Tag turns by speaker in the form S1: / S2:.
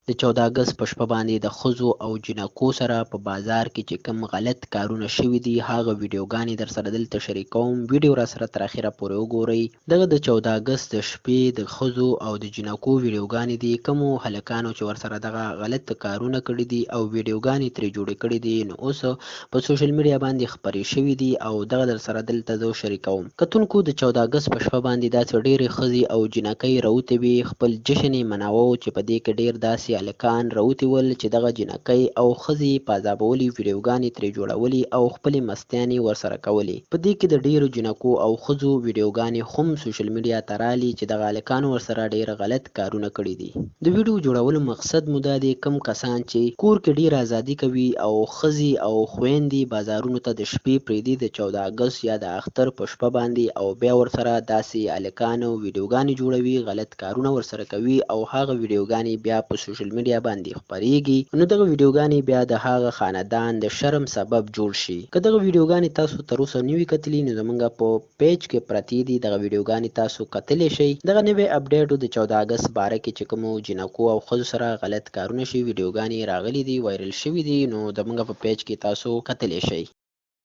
S1: د 14 اګست په شپه باندې د ښځو او جینکو سره په بازار کې چې کوم غلط کارونه شوي دي، هغه ویډیوګانې درسره دلته شریکوم. ویډیو راسره تر اخره پورې وګورئ. دغه د 14 اګست د شپې د ښځو او د جینکو ویډیوګانې دي، کومو هلکانو چې ورسره دغه غلط کارونه کړي دي او ویډیوګانې ترې جوړې کړي دي، نو اوس په سوشل میډیا باندې خپرې شوي دي او دغه درسره دلته زه شریکوم. کتونکو، د 14 اګست په شپه باندې داسې ډېرې ښځې او جینکۍ راوتې وې، خپل جشن یې مناوه، چې په دې کې ډېر داسې هلکان راوتي ول چې دغه جینکۍ او ښځې یې پازابولې، ویډیوګانې ترې جوړولې او خپلې مستیانې ورسره کولې. په دې کې د ډېرو جینکو او ښځو ویډیوګانې هم سوشل میډیا ته رالي چې دغه هلکانو ورسره ډېر غلط کارونه کړي دي. د ویډیو جوړولو مقصد مو دا دی، کوم کسان چې کور کې ډېره ازادي کوي او ښځې او خویندې بازارونو ته د شپې پرېږدي د 14 اګست یا د اختر په شپه باندې، او بیا ورسره داسې هلکانو ویډیوګانې جوړوي، غلط کارونه ورسره کوي او هغه ویډیوګانې بیا په سوشل میډیا باندې خپریږي، نو دغه ویډیوګانې بیا د هغه خاندان د شرم سبب جوړ شي. که دغه ویډیوګانې تاسو تر اوسه نه وي کتلي، نو زمونږ په پیج کې پرتې دي، دغه ویډیوګانې تاسو کتلی شئ. دغه نوی اپډیټ د 14 اګست باره کې چې کومو جینکو او ښځو سره غلط کارونه شوي، ویډیوګانې راغلي دي، وایرل شوي دي، نو زمونږ په پیج کې تاسو کتلی شئ.